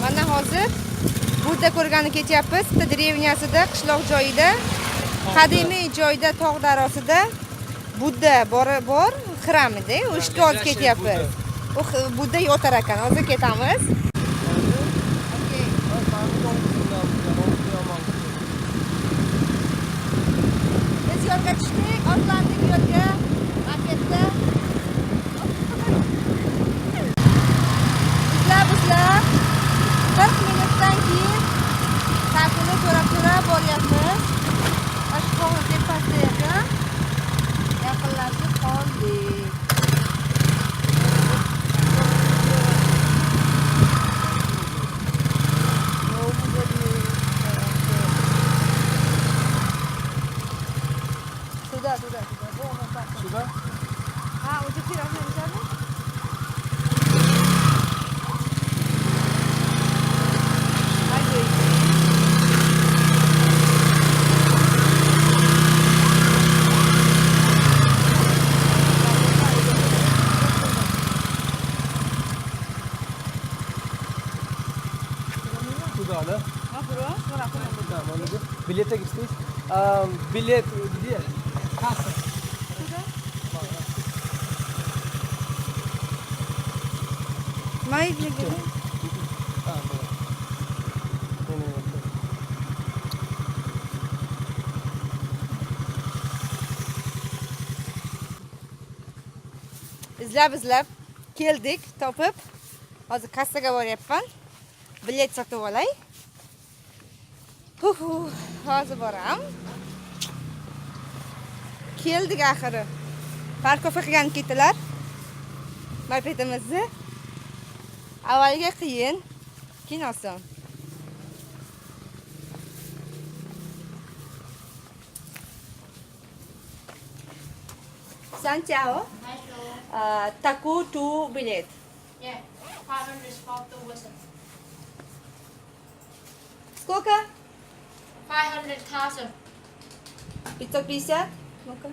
Mana hozir Budda ko'rgani ketyapmiz. Bitta деревня sida, qishloq joyida, qadimiy joyda, tog' darosida Budda bor xramida. O'sha yerga hozir ketyapmiz. U Budda yotar ekan. Hozir ketamiz. Biz yo'lga tushdik, otlandik yo'lga. Maketda. Bizlar 40 minutdan keyin Takuni so'rab-so'rab boryapmiz. Mana shu tog'ni tepasida ekan. Yaqinlashib qoldik. Сюда, туда, туда. Вон, вон, так. Сюда? А, уже пирожные взяли? Туда, да? Да, молодец. Билет регистрируешь? А, билет где? Касса. Мои билеты. А, да. Не-не-не. Izlab izlab keldik, topib. Hozir kassaga boryapman. Bilet sotib olay. Hu-hu, hozir boram. Keldik axiri. Parkovka qilgan ketdilar. Mopedimizni. Avvaliga qiyin, keyin oson. Santiago. Taku to bilet. Yeah, 500 for two person. Сколько? 500,000. 550? Ну-ка.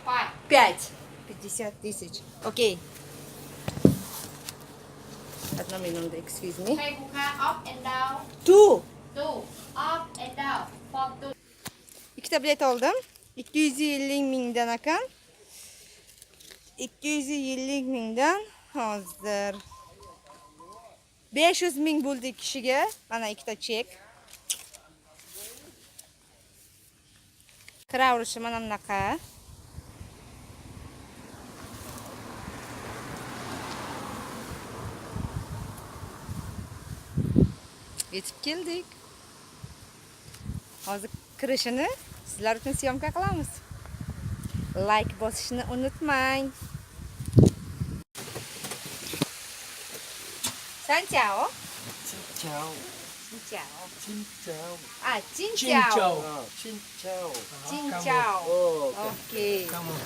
Five. 5. 50 тысяч. Окей. Одну минуту, excuse me. Cable car up and down. Two. Two. Up and down. For two. Ikkita bilet oldim. 250 mingdan ekan. 250 mingdan hozir 500 ming bo'ldi kishiga. Mana ikkita chek. Kiraverishi mana bunaqa. Yetib keldik. Hozir kirishini sizlar uchun syomka qilamiz. Like bosishni unutmang. Santiago. Xin chào. Xin chào. Xin chào. А, Xin Xin chào. chào. À, xin chào. Xin chào. Oh, okay. Okey. Come on.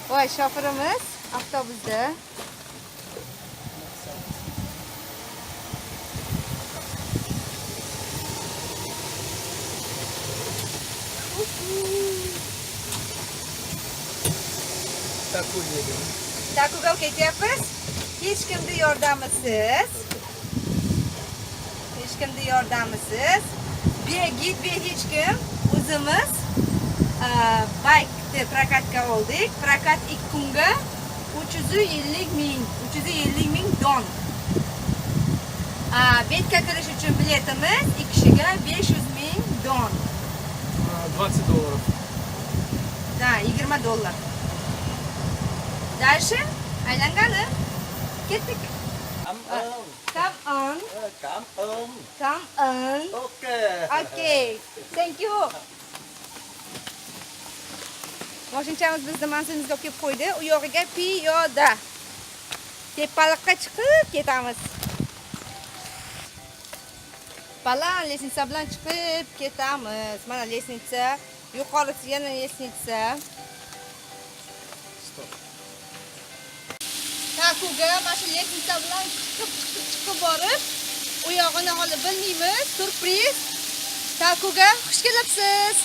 Voy, shofirimiz avtobusda. Taku едем. Takuga ketyapmiz. Hech kimni yordamisiz. Hech kimni yordamisiz. Begit, be hech kim. O'zimiz baykni prokatga oldik. Prokat 2 kunga 350 ming, 350 ming don. Betga kirish uchun biletimiz 2 kishiga 500 ming don. 20 долларов. Да, 20 dollar. Дальше aylangani ketdik. Cảm ơn. Cảm ơn. Cảm ơn. Cảm ơn. Okay. Okay. Thank you. Moshinchamiz bizni manzilimizga olib kelib qo'ydi. U yog'iga piyoda. Tepaliqqa chiqib ketamiz. Baland lestnitsa bilan chiqib ketamiz. Mana lestnitsa, yuqorisi yana lestnitsa. Stop. Takuga mana shu lestnitsa bilan chiqib, chiqib, chiqib borib, u yog'ini hali bilmaymiz. Surpriz. Takuga xush kelibsiz.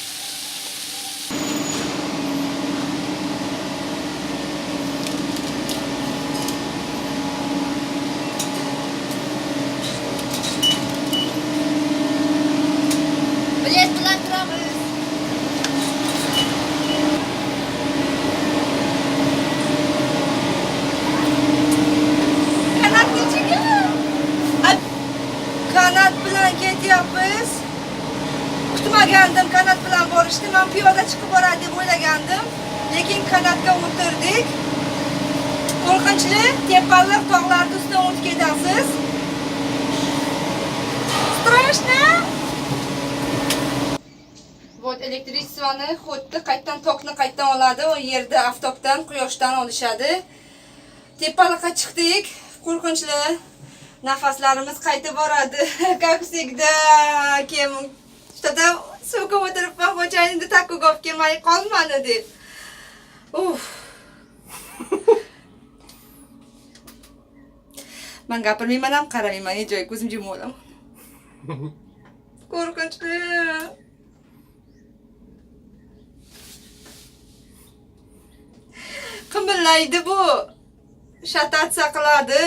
Kutmagandim kanat bilan borishni. Men piyoda chiqib boradi deb o'ylagandim, lekin kanatga o'tirdik. Qo'rqinchli tepalik tog'larning ustidan o'tib ketasiz. Страшно. Вот электричество ni xuddi qaytdan tokni qaytdan oladi, u yerda oftobdan, quyoshdan olishadi. Tepalikqa chiqdik, qo'rqinchli. Nafaslarimiz qaytib boradi. Как всегда, kim что-то so'kib o'tiribman, xo'jayinni takuga olib kelmay qolmadi deb. Uf. Man gapirmayman ham, qaramayman, hech joyga ko'zim jimib olaman. Qo'rqinchli. Qimillaydi bu. Шататься qiladi.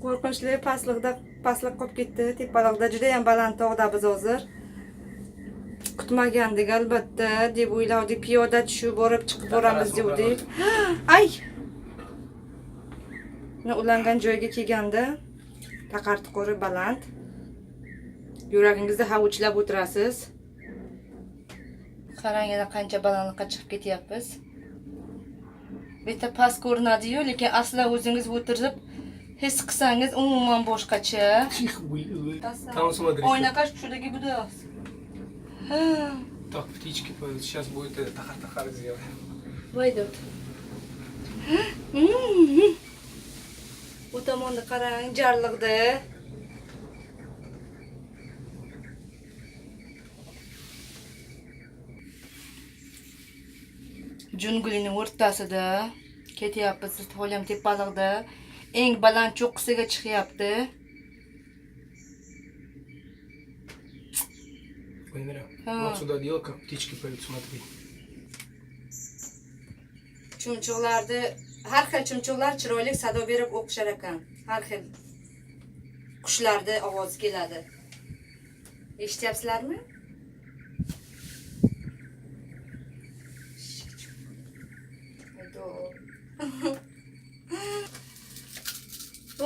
Qo'rqinchli pastlikda pastlik qolib ketdi. Tepalikda juda ham baland tog'da biz hozir. Kutmagandik albatta deb o'ylardik, piyoda tushib borib chiqib boramiz devdik. Ay! Mana ulangan joyga kelganda taqar tuquri baland. Yuragingizda havuchlab o'tirasiz. Qarang, yana qancha balandlikqa chiqib ketyapmiz. Bu yerda past ko'rinadi-yu, lekin aslo o'zingiz o'tirib his qilsangiz umuman boshqacha. Там, смотри. Oyna tushidagi buda. Так, птички поют. Сейчас будет тахар-тахар сделать. Пойдет. U tomonni qarang, jarliqda. Junglining o'rtasida ketyapmiz, holiyam tepalikda. Eng baland cho'qqisiga chiqyapti. Вот сюда дело, как птички поют, смотри. Chumchuqlarni, har xil chumchuqlar chiroyli sado berib o'qishar ekan. Har xil qushlarni ovozi keladi. Eshityapsizlarmi?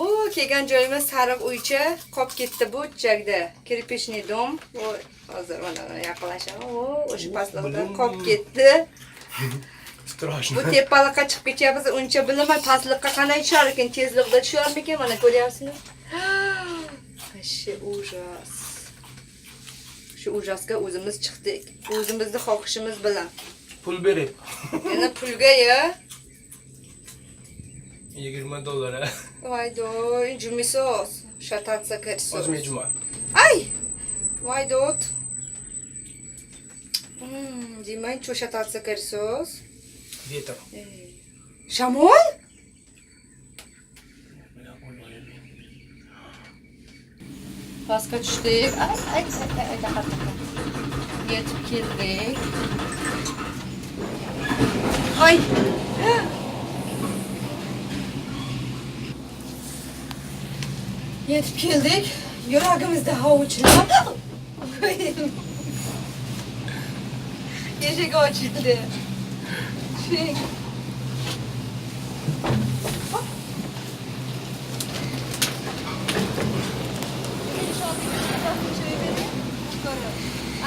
U kelgan joyimiz sariq uycha qolib ketdi bu chakda. Kirpishniy dom. Bu hozir mana yaqinlashaman. O, o'sha pastlikda qolib ketdi. Страшно. Bu tepalikqa chiqib ketyapmiz, uncha bilinmay pastlikqa qanday tushar ekan, tezlikda tusharmikan, mana ko'ryapsizmi? Вообще ужас. Shu ужас ga o'zimiz chiqdik. O'zimizni xohishimiz bilan. Pul berib. Yana pulga ya. 20 dollar. Ha? Voy doy, jumisos. Шататься ketsos. O'zim juma. Ay! Voy dod. Demak, chu шататься ketsos. Ветер. Shamol? Pastga tushdik. Ay, ay, ay, ay, taqar, taqar. Yetib keldik. Ay! Yetib keldik. Yuragimizda hovuchlab. Eshik ochildi. Tushing.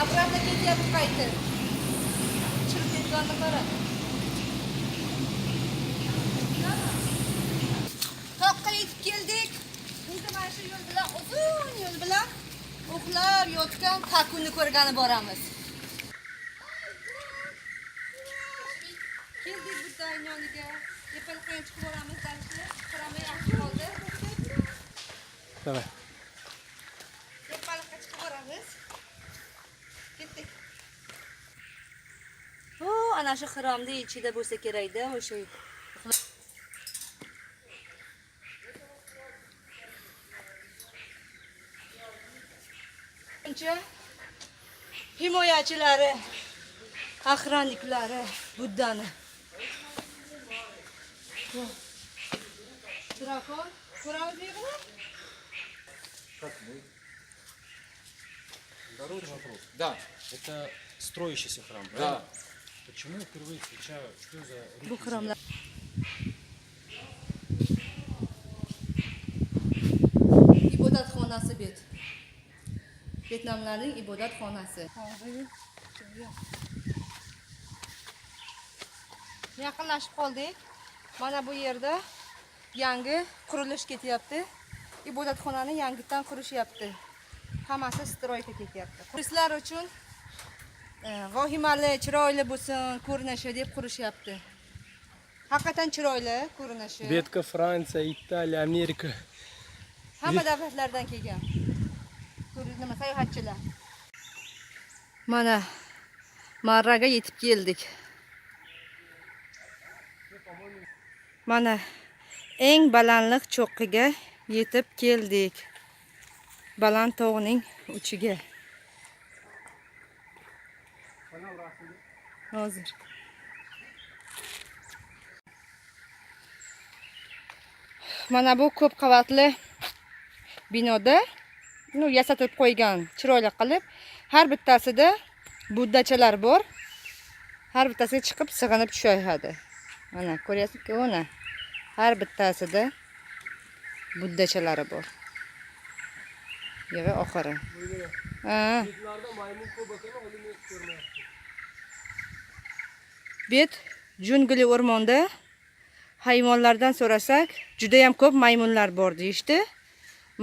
Обратно ketyapti qaytib. Chirib ketganini qara. Toqqa yetib keldik. Endi mana shu yo'l bilan, uzun yo'l bilan uxlab yotgan Takuni ko'rgani boramiz. Keldik Buddaning yoniga. Tepalikqa ham chiqib boramiz, dashni. Qaramay yaxshi qoldi. Давай. Tepalikqa chiqib boramiz. Ketdik. U ana shu xiromning ichida bo'lsa kerakda, o'sha himoyachilari, охранник lari Buddani. Drakon, ko'ramiz buni? Вопрос. Да, Это строящийся храм, правильно? Да. Почему впервые встречаю, что за Bu руки xiromlar. Ibodatxonasi bu. Vyetnamlarning ibodatxonasi. Yaqinlashib qoldik. Mana bu yerda yangi qurilish ketyapti. Ibodatxonani yangitdan qurishyapti. Hammasi стройка ketyapti. Turistlar uchun vahimali, chiroyli bo'lsin ko'rinishi deb qurishyapti. Haqiqatan chiroyli ko'rinishi. Ветка Франция, Италия, Америка. Hamma davlatlardan kelgan. Turist nima sayohatchilar. Mana marraga yetib keldik. Mana eng balandlik cho'qqiga yetib keldik. Baland tog'ning uchiga. Hozir. Mana bu ko'p qavatli binoda, ну, yasatib qo'ygan, chiroyli qilib, har bittasida buddachalar bor. Har bittasiga chiqib sig'inib tushadi. Mana ko'ryapsizmi, mana har bittasida buddachalari bor. Yig'i oxiri. Ha. Betlarda maymun ko'p ekan, oldin ko'rmayapti. Bet jungli o'rmonda hayvonlardan so'rasak, juda ham ko'p maymunlar bor deyishdi.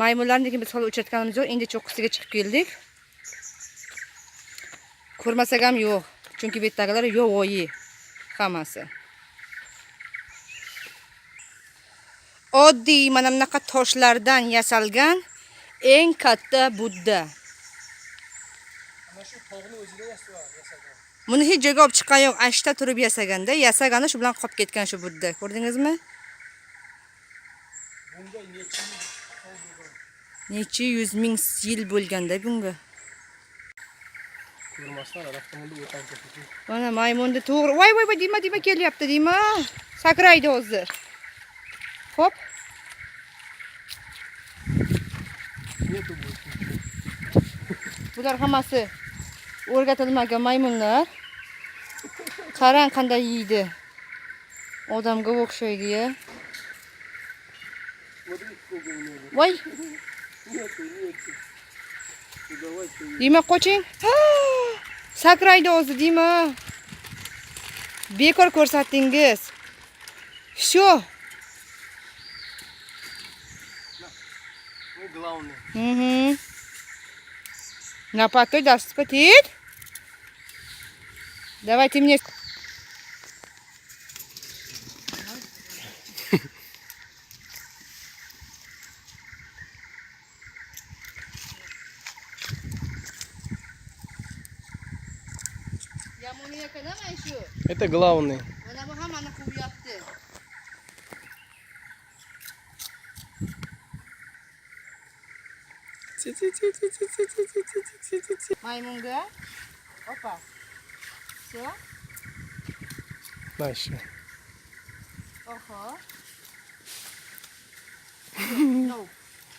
Maymunlarni lekin biz hali uchratganimiz yo'q. Endi cho'qqisiga chiqib keldik. Ko'rmasak ham yo'q, chunki bu yerdagilar yovvoyi hammasi. Oddiy mana bunaqa toshlardan yasalgan eng katta Budda. Ana shu tog'ni o'zida yasagan. Buni hech joyga olib chiqqan yo'q, ashta turib yasaganda, yasagani shu bilan qolib ketgan shu Budda. Ko'rdingizmi? Bunga necha yil tog' bo'lgan. Necha yuz ming yil bo'lganda bunga. Ko'rmasdan avtomobil o'tadi. Mana maymunni to'g'ri. Voy voy voy, Dima, Dima kelyapti, Dima. Sakraydi hozir. Xo'p. Нету больше. Bular hammasi o'rgatilmagan maymunlar. Qarang qanday yeydi. Odamga o'xshaydi ya. Смотри, сколько у него. Voy, Нету, нету. Ну, давайте. Dima qoching. Ha! Sakraydi hozir, Dima. Bekor ko'rsatdingiz. Всё. Ну, главное. Угу. На потой даст потеть. Давайте мне. Это главный. Mana bu hammani quvyapti. Ти-ти-ти-ти-ти-ти-ти-ти-ти-ти. Maymunga. Opa. Всё. Дальше. Oho. No.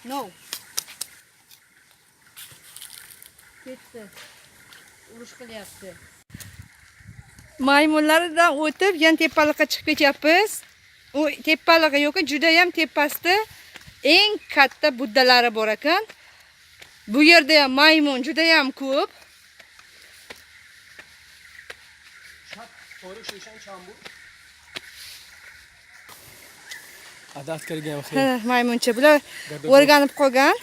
No. Ketdi. Urush qilyapti. Maymunlardan o'tib, yana tepalikqa chiqib ketyapmiz. U tepalig'i yo'q, juda ham tepasida eng katta buddalari bor ekan. Bu yerda ham maymun juda ham ko'p. To'g'ri shushan chambur. Adat kirgan Ha, maymuncha bular o'rganib qolgan.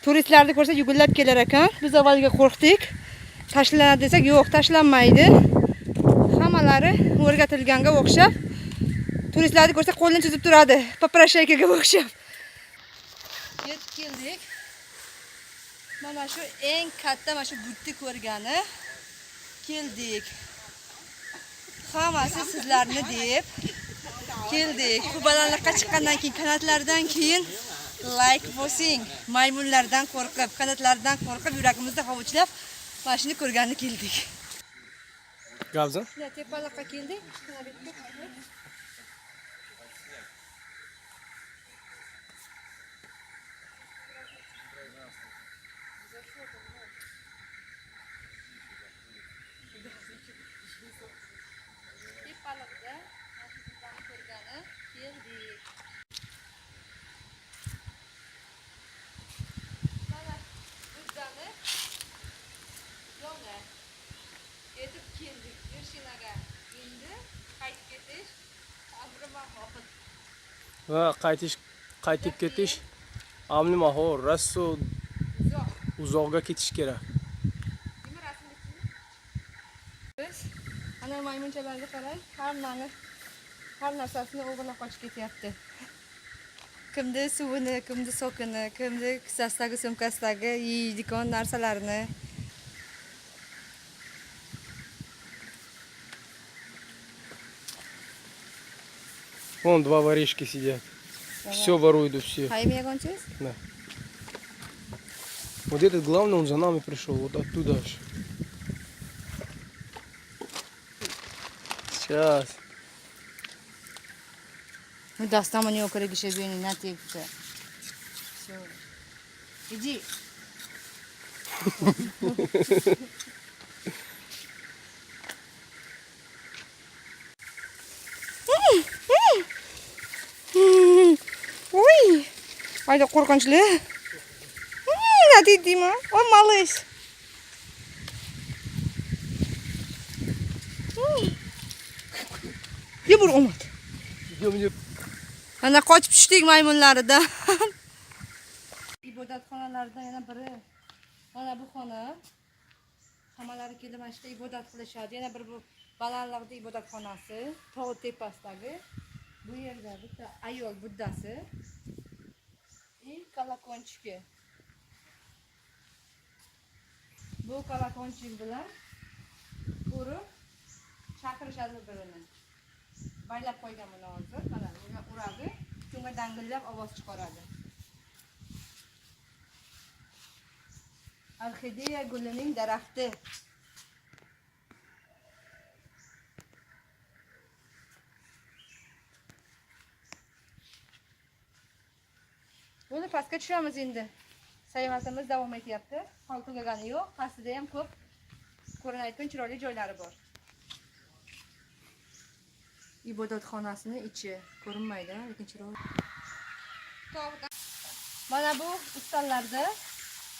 Turistlarni ko'rsa yugurlab kelar ekan. Biz avvaliga qo'rqdik. Tashlanadi desak, yo'q, tashlanmaydi. Hammalari o'rgatilganga o'xshab turistlarni ko'rsa qo'lini cho'zib turadi. Попрошайка ga o'xshab. Yetib keldik. Mana shu eng katta mana shu budni ko'rgani keldik. Hammasi sizlarni deb keldik. Bu balandlikqa chiqqandan keyin, qanotlardan keyin like bosing. Maymunlardan qo'rqib, qanotlardan qo'rqib, yuragimizda hovuchlab mana shuni ko'rgani keldik. Gavza? Shunday tepalikqa keldik. Mana bu yerga. Tepalikda mana shu buddani ko'rgani keldik. Mana buddani Va qaytish, qaytib ketish amli mahor, rosa Uzoq. Uzoqga ketish kerak. Biz ana maymunchalarga qarang, hammani har narsasini o'g'irlab qochib ketyapti. Kimni suvini, kimni sokini, kimni kissasidagi, sumkasidagi yeydigan narsalarni. Вон два воришки сидят. Все воруют у всех. Qaymi yagonchiz? Да. Вот этот главный, он за нами пришел, вот оттуда аж. Сейчас. Dastam у него на tepdi. Всё. Иди. Ой, ayda qo'rqinchli. Na deymi? O, малыш. Yubur umid. Идем, идем. Mana qochib tushdik maymunlaridan. Ibodatxonalardan yana biri. Mana bu xona. Hammalari kelib mana shu yerda ibodat qilishadi. Yana bir bu balandlikda ibodatxonasi, tog' tepasidagi. Bu yerda bitta ayol buddasi. И колокольчики. Bu колокольчик bilan urib chaqirishadi bir-birini. Baylab qo'ygan buni hozir. Mana bunga uradi, shunga dangillab ovoz chiqaradi. Orxideya gulining daraxti. Buni pastga tushamiz endi. Sayohatimiz davom etyapti. Hol tugagani yo'q. Pastida ham ko'p ko'rinayotgan chiroyli joylari bor. Ibodatxonasini ichi ko'rinmaydi, lekin chiroyli. Tog'da mana bu ustallarda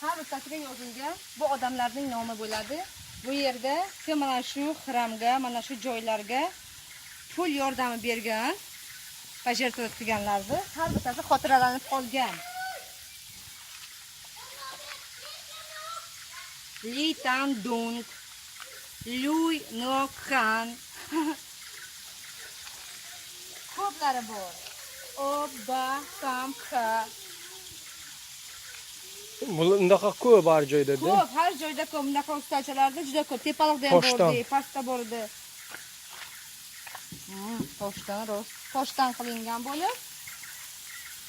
har bittasiga yozilgan bu odamlarning nomi bo'ladi. Bu yerda kim mana shu xramga, mana shu joylarga pul yordami bergan, пожертвовать qilganlarni har bittasi xotiralanib qolgan. Li Tan Dung, Luy Nok Khan. Ko'plari bor. O Ba Kam Kha. Bunaqa ko'p har joyda. Ko'p, har joyda ko'p. Bunaqa ustachalarda juda ko'p. Tepalikda ham Toshdan. bordi, pastda bordi. Toshdan rost. Toshdan qilingan bo'lib,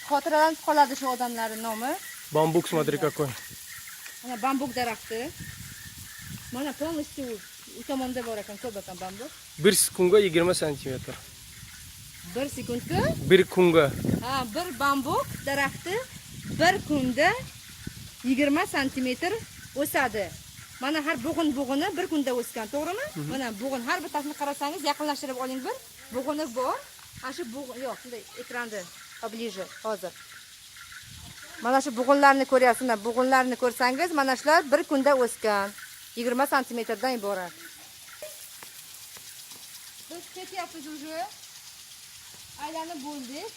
xotiralanib qoladi shu odamlarning nomi. Бамбук, смотри, какой. Mana bambuk daraxti. Mana полностью u tomonda bor ekan, ko'p ekan bambuk. 1 sekundga 20 santimetr. 1 sekundga? 1 kunga. Ha, bir bambuk daraxti bir kunda 20 santimetr o'sadi. Mana har bo'g'in bo'g'ini bir kunda o'sgan, to'g'rimi? Mana bo'g'in har bittasini qarasangiz, yaqinlashtirib oling bir. Bo'g'ini bor. Ana shu bo'g'in, yo'q, shunday ekranda поближе hozir. Mana shu bo'g'inlarni ko'ryapsiz, mana bo'g'inlarni ko'rsangiz, mana shular bir kunda o'sgan. 20 santimetrdan iborat. Biz ketyapmiz уже. Aylanib bo'ldik.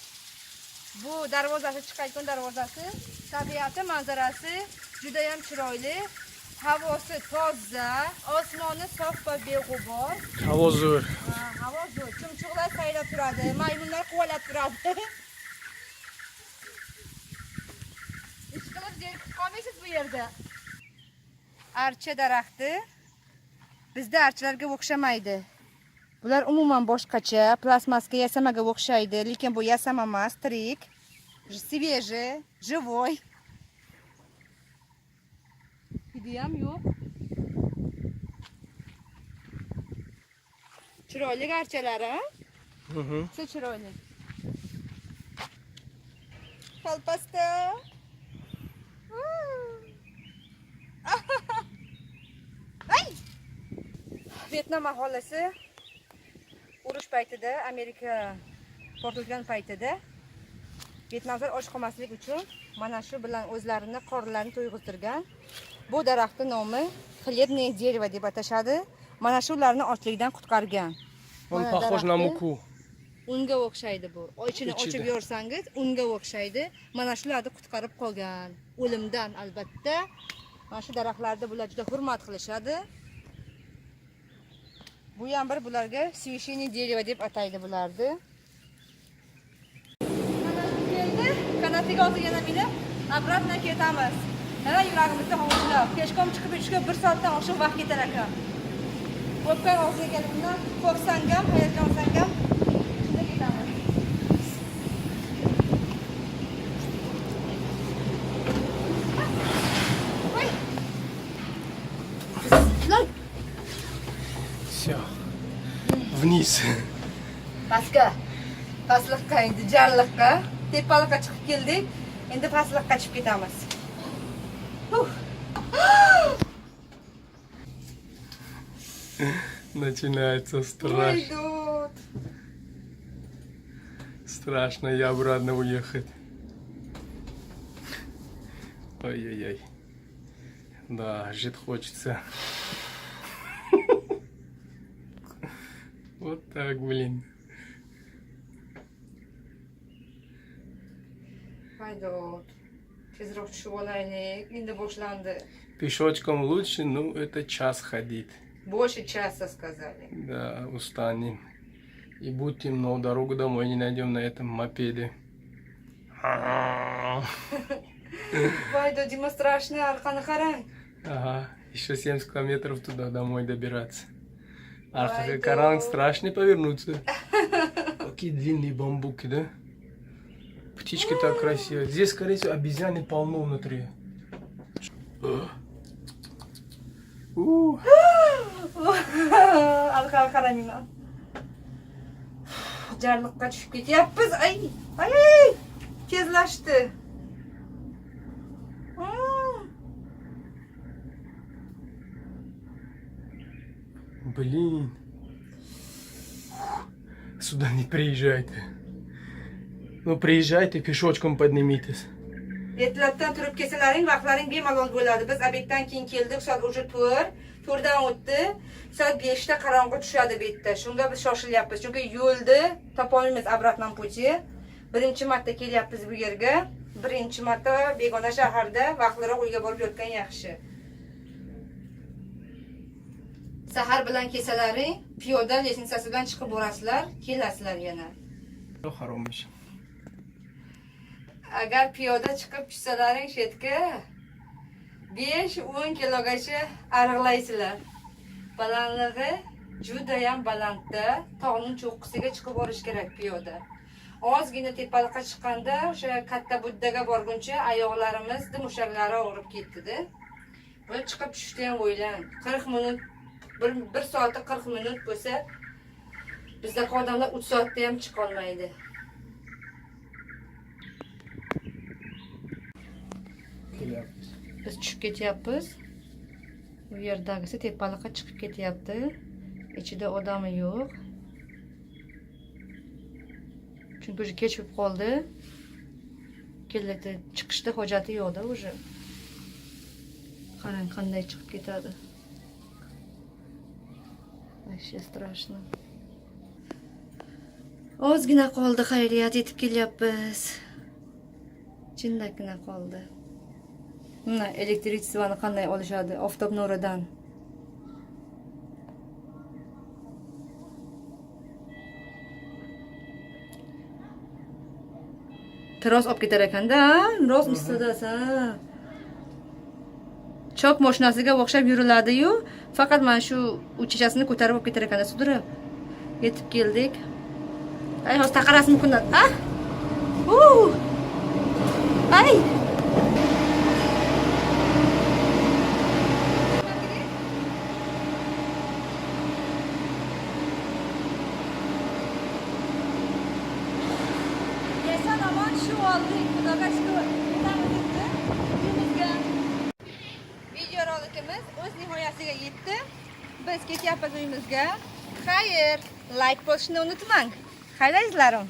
Bu darvozasi, chiqayotgan darvozasi, tabiati manzarasi juda ham chiroyli. Havosi toza, osmoni sof va beg'ubor. Havo zo'r. Ha, havo zo'r. Chumchuqlar sayrab turadi, maymunlar quvalab turadi. Ish qilib zerikib qolmaysiz bu yerda. Archa daraxti bizda archalarga o'xshamaydi. Bular umuman boshqacha, plastmaska yasamaga o'xshaydi, lekin bu yasama emas, tirik, свежий, живой. Hidi ham yo'q. Chiroyli archalari, ha? Juda chiroyli. Pol pastda. Ay! Vyetnam aholisi urush paytida, Amerika portlagan paytida vyetnamlar och qolmaslik uchun mana shu bilan o'zlarini qornlarini to'yg'izdirgan. Bu daraxtning nomi хлебное дерево deb atashadi. Mana shu ularni ochlikdan qutqargan. Он Mana похож на daraxti. муку. Unga o'xshaydi bu. Ichini Ichida. ochib yorsangiz unga o'xshaydi. Mana shularni qutqarib qolgan o'limdan albatta. Mana shu daraxtlarni bular juda hurmat qilishadi. Bu ham bir bularga священное дерево deb ataydi bularni. Kanatga keldi. Kanatiga hozir yana minib обратно ketamiz. Yana yuragimizda hovuchlab. Пешком chiqib yurishga 1 soatdan oshiq vaqt ketar ekan. O'pkang og'ziga kelib, undan qo'rqsang ham, hayajonlansang ham shunda ketamiz. Voy! Lan! Все. Вниз. Pastga. Pastliqqa endi jarliqqa, tepalikqa chiqib keldik. Endi pastliqqa chiqib ketamiz. Huh. Начинается Voy страшно. dod. Страшно, я обратно уехать. Ой-ой-ой. Да, жить хочется. Вот так, блин. Voy dod. Tezroq tushib olaylik. Endi boshlandi. Пешочком лучше, ну, это час ходить. Больше часа сказали. Да, устанем. И будет темно, дорогу домой не найдем на этом мопеде. Voy dod, Dima, страшно, orqani qarang. Ага, еще 70 километров туда домой добираться. Orqaga Voy qarang, dod. страшно повернуться. Какие длинные бамбуки, да? Птички так красиво. Здесь, скорее всего, обезьяны полно внутри. У, Orqaga qaranglar. Jarliqqa tushib ketyapmiz. Ay, ay, tezlashdi. Блин. Сюда не приезжайте. Ну, приезжайте, пешочком поднимитесь. Ertalabdan turib kelsalaring, vaqtlaring bemalol bo'ladi. Biz обед dan keyin keldik, soat уже 4, 4dan o'tdi. Soat 5 da qorong'i tushadi bu yerda. Shunga biz shoshilyapmiz, chunki yo'lni topolmaymiz обратном пути. Birinchi marta kelyapmiz bu yerga. Birinchi marta begona shaharda vaqtliroq uyga borib yotgan yaxshi. Sahar bilan kelsalaring, piyoda лестница si bilan chiqib borasizlar, kelasizlar yana. Хоромыч. Agar piyoda chiqib tushsalaring shu yerga 5-10 kilogacha ariqlaysizlar. Balandligi judayam balandda, tog'ning cho'qqisiga chiqib borish kerak piyoda. Ozgina tepalikqa chiqqanda o'sha katta Buddaga borguncha oyoqlarimiz mushaklari og'rib ketdi-da. Buni chiqib tushishni ham o'ylang. 40 minut, bir soati 40 minut bo'lsa, bizdagi odamlar 3 soatda ham chiqa olmaydi. Kelyapmiz. Biz tushib ketyapmiz. U yerdagisi tepalikqa chiqib ketyapti. Ichida odami yo'q. Chunki уже kech bo'lib qoldi. Keladi, chiqishda hojati yo'qda уже. Qarang, qanday chiqib ketadi. Вообще страшно. Ozgina qoldi, xayriyat, yetib kelyapmiz. Jindakgina qoldi. Mana электричество ni qanday olishadi? Oftob nuridan. Tros olib ketar ekanda, rost ustidasiz. Chok mashinasiga o'xshab yuriladi-yu, faqat mana shu uchachasini ko'tarib olib ketar ekanda sudrab. Yetib keldik. Ay, hozir taqarasi mumkin. Ah! U! Ay! Eson omon shu oldik, Xudoga shukur. Ketamiz endi uyimizga. Videorolikimiz o'z nihoyasiga yetdi. Biz ketyapmiz uyimizga. Xayr, like bosishni unutmang. Xayr, azizlarim.